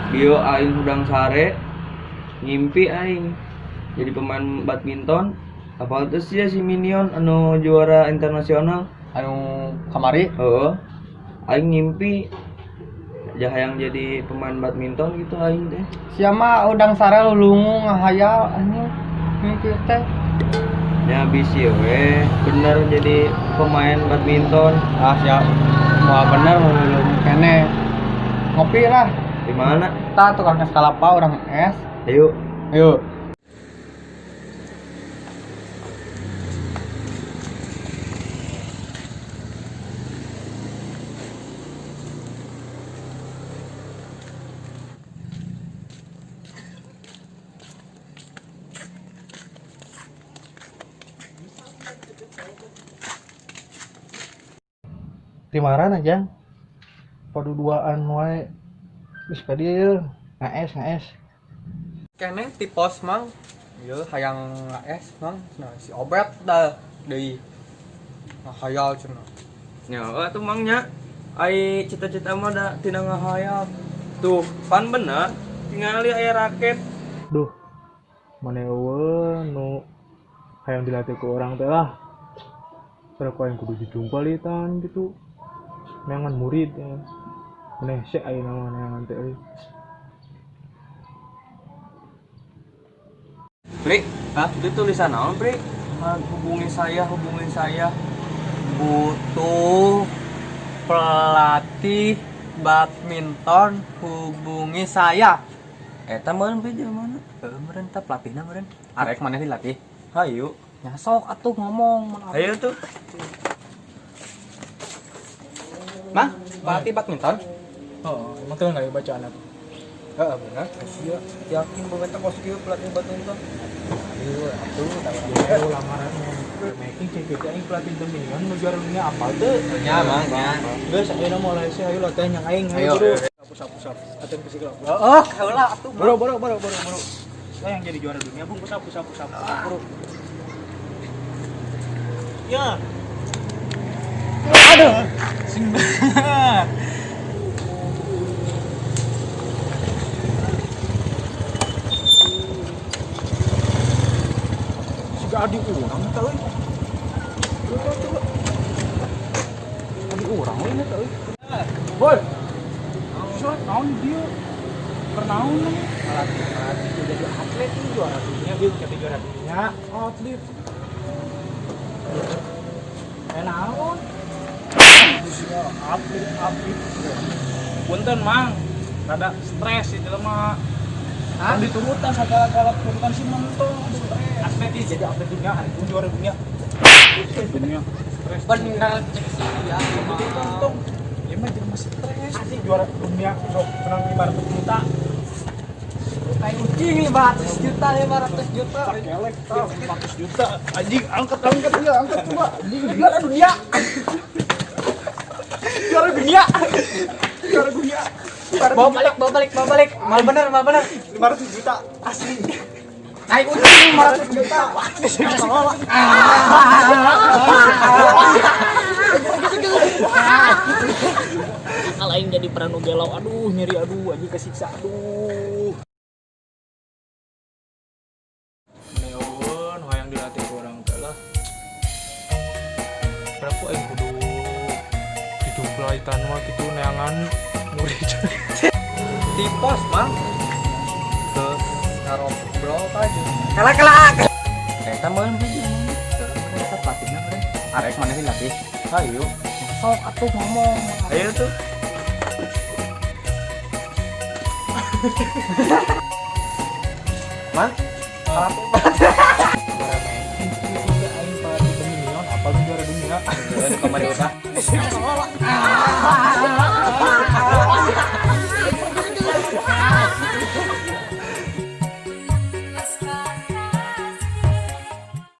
Bieu aing hudang sare ngimpi aing jadi pemain badminton. Apal teu sia si Minion anu juara internasional? Anu kamari? Heeh. Aing ngimpi hayang jadi pemain badminton gitu aing teh. Sia mah hudang sare lulungu ngahayal anjing mimpi teh. Ya bisi we bener jadi pemain badminton. Ah siap. Moal bener lulungu kene. Ngopi lah. Di mana? Tah tukang es kalapa urang es. Ayo. Ayo. Timaran aja paduduaan wae geus ka dieu ye ngaes ngaes Kene ti pos mang. Ieu hayang ngaes mang. Nah si Obet dah deui. Ngahayal cenah. Nya atuh mang nya. Ai cita-cita mah da tina ngahayal. Tuh, pan bener tingali aya raket. Duh, mana eueuh nu hayang dilatih ku urang teh lah. Padahal ku aing kudu dijumpalitan gitu. Neangan murid ya. Maneh sek ayeuna mah neangan teh euy. Pri, hah? Itu tulisan naon, Pri? Hubungi saya, hubungi saya. Butuh pelatih badminton, hubungi saya. Eta meureun Pri di mana? Heeh, meureun tah pelatihna meureun. Arek maneh dilatih. Hayu. Nya sok atuh ngomong mun Hayu tuh. Mang, pelatih badminton? Oh, emang teu nggak bacaan aku. Heeh, bener. Sia, yakin banget kos kieu pelatih badminton. Ayo atuh tah urang. Ayo lamarannya. Making cek cek aing pelatih demikian nu juara dunia apa teu? Nya, Mang, nya. Geus ayeuna mulai sih ayo latihan yang aing Ayo. ayo. Pusap pusap. Latihan fisik lah. Heeh, heula atuh. Bro bro bro bro bro. Saya yang jadi juara dunia, Bung. Pusap pusap pusap. Bro. Ya. Aduh. Sing bener. Siga adi urang eta euy. Coba coba. Adi urang euy eta euy. Boy. Sia naon dia? Keur naon nih? Pelatih jadi atlet ini juara dunia, dia jadi juara dunia, atlet. Naon? Sia atlet atlet. Punten mang, rada stres itu mah. Hah? Diturutan segala-gala turutan si mentong stres. Atlet dia jadi atlet dunia, hari pun juara dunia. Dunia stres. Bener cek sih ya. Mentong. Ya mah jadi masih stres. Asli juara dunia sok menang 500 juta. Tai ucing 500 juta, 500 juta. Kelek 400 juta. Anjing angkat angkat ya, angkat coba. Anjing Juara dunia. juara dunia. Juara dunia. Bawa balik, bawa balik, bawa balik. Mal bener, mal bener. 500 juta asli. Naik ucing 500 juta. Akal aing jadi pranu gelau, aduh nyeri aduh anjing kesiksa aduh. Neon hayang dilatih ku urang teh lah. Berapa aing kudu dijumplaitan mah kitu neangan murid. Di pos, Mang. Terus ngarobrol aja. Kalah kalah. Eta meureun Pri di mana? Heeh, tah pelatihna meureun. Arek maneh dilatih. Hayu. Sok atuh ngomong. Ayo tuh. Mang, pelatih Aing pelatih demikian apa juara dunia. kamari udah.